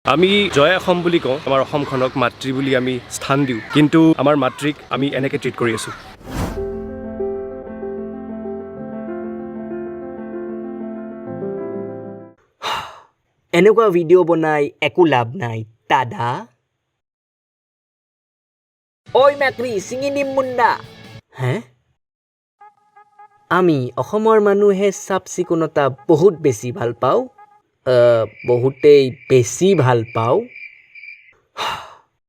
আমি জয় অসম বুলি কওঁ, আমাৰ অসমখনক মাতৃ বুলি আমি স্থান দিওঁ, কিন্তু আমাৰ মাতৃক আমি এনেকৈ ট্ৰিট কৰি আছোঁ। এনেকুৱা ভিডিঅ' বনাই একো লাভ নাই দাদা। ঐ মেকৰি, ছিঙি দিম মুণ্ডা হে। আমি অসমৰ মানুহে চাফ চিকুণতা বহুত বেছি ভাল পাওঁ, বহুতেই বেছি ভাল পাওঁ।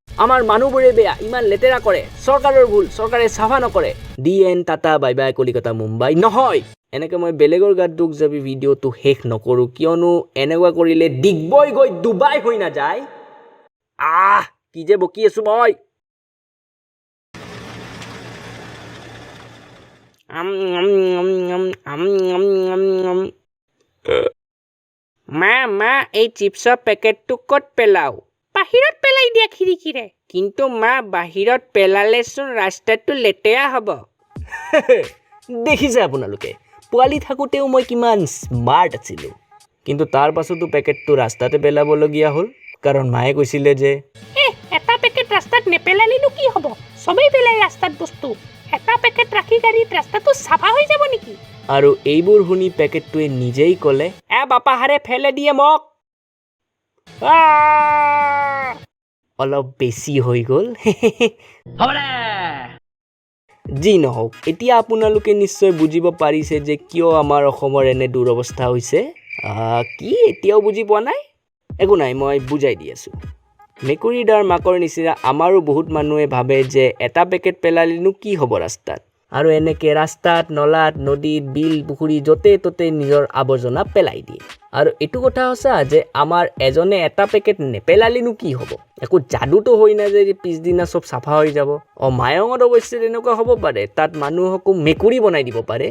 আমাৰ মানুহবোৰে বেয়া, ইমান লেতেৰা কৰে। চৰকাৰৰ ভুল, চৰকাৰে চাফা নকৰে। The end, tata, bye bye, Kolkata, Mumbai. নহয়, এনেকৈ মই বেলেগৰ গাত দুখ জাপি ভিডিঅ'টো শেষ নকৰোঁ, কিয়নো এনেকুৱা কৰিলে ডিগবৈ গৈ ডুবাই হৈ নাযায়। আহ, কি যে বকি আছোঁ মই। আম, আম, আম, আম, আম, আম, আম, আম। মা, মা, এই চিপছৰ পেকেটটো ক'ত পেলাওঁ? বাহিৰত পেলাই দিয়া খিৰিকীৰে। কিন্তু মা, বাহিৰত পেলালেচোন ৰাস্তাটো লেতেৰা হ'ব। দেখিছে আপোনালোকে, পোৱালি থাকোঁতেও মই কিমান স্মাৰ্ট আছিলোঁ। কিন্তু তাৰ পাছতো পেকেটটো ৰাস্তাতে পেলাবলগীয়া হ'ল, কাৰণ মায়ে কৈছিলে যে এটা পেকেট ৰাস্তাত নেপেলালিনো কি হ'ব? চবেই পেলাই ৰাস্তাত বস্তু। এটা পেকেট ৰাখি গাড়ীত ৰাস্তাটো চাফা হৈ যাব নেকি? আৰু এইবোৰ শুনি পেকেটটোৱে নিজেই ক'লে, এ বাপাহাৰে ফেলে দিয়ে মোক। আহ! অলপ বেছি হৈ গ'ল। যি নহওক, এতিয়া আপোনালোকে নিশ্চয় বুজিব পাৰিছে যে কিয় আমাৰ অসমৰ এনে দুৰৱস্থা হৈছে। কি এতিয়াও বুজি পোৱা নাই? একো নাই, মই বুজাই দি আছোঁ। মেকুৰী দাৰ মাকৰ নিচিনা আমাৰো বহুত মানুহে ভাবে যে এটা পেকেট পেলালেনো কি হ'ব ৰাস্তাত, আৰু এনেকৈ ৰাস্তাত, নলাত, নদীত, বিল, পুখুৰী য'তে ত'তে নিজৰ আৱৰ্জনা পেলাই দিয়ে। আৰু এইটো কথা সঁচা যে আমাৰ এজনে এটা পেকেট নেপেলালেনো কি হ'ব, একো যাদুতো হৈ নাযায় যে পিছদিনা চব চাফা হৈ যাব। অঁ, মায়ঙত অৱশ্যে তেনেকুৱা হ'ব পাৰে, তাত মানুহকো মেকুৰী বনাই দিব পাৰে।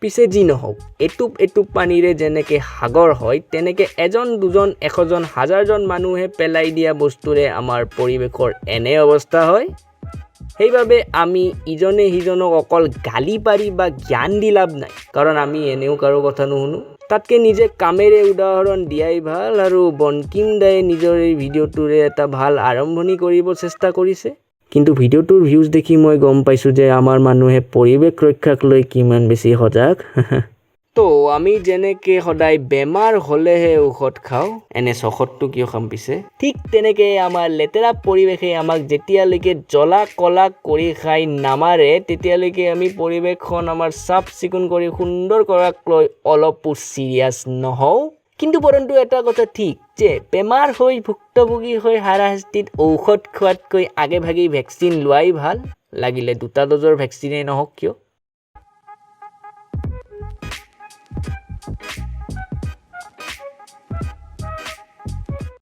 পিছে যি নহওক, এটোপ এটোপ পানীৰে যেনেকৈ সাগৰ হয়, তেনেকৈ এজন, দুজন, এশজন, হাজাৰজন মানুহে পেলাই দিয়া বস্তুৰে আমাৰ পৰিৱেশৰ এনে অৱস্থা হয়। সেইবাবে আমি ইজনে সিজনক অকল গালি পাৰি বা জ্ঞান দি লাভ নাই, কাৰণ আমি এনেও কাৰো কথা নুশুনো। তাতকৈ নিজে কামেৰে উদাহৰণ দিয়াই ভাল। আৰু বনকিম দায়ে নিজৰ এই ভিডিঅ'টোৰে এটা ভাল আৰম্ভণি কৰিব চেষ্টা কৰিছে। কিন্তু ভিডিঅ'টোৰ ভিউজ দেখি মই গম পাইছোঁ যে আমাৰ মানুহে পৰিৱেশ ৰক্ষাক লৈ কিমান বেছি সজাগ। তো আমি যেনেকৈ সদায় বেমাৰ হ'লেহে ঔষধ খাওঁ, এনে চখতটো কিয় খাম পিছে, ঠিক তেনেকৈ আমাৰ লেতেৰা পৰিৱেশে আমাক যেতিয়ালৈকে জ্বলা কলা কৰি খাই নামাৰে, তেতিয়ালৈকে আমি পৰিৱেশখন আমাৰ চাফ চিকুণ কৰি সুন্দৰ কৰাক লৈ অলপো চিৰিয়াছ নহওঁ। কিন্তু পৰন্তু এটা কথা ঠিক যে বেমাৰ হৈ ভুক্তভোগী হৈ হাৰাশাস্তিত ঔষধ খোৱাতকৈ আগে ভাগেই ভেকচিন লোৱাই ভাল, লাগিলে দুটা ড'জৰ ভেকচিনেই নহওক কিয়।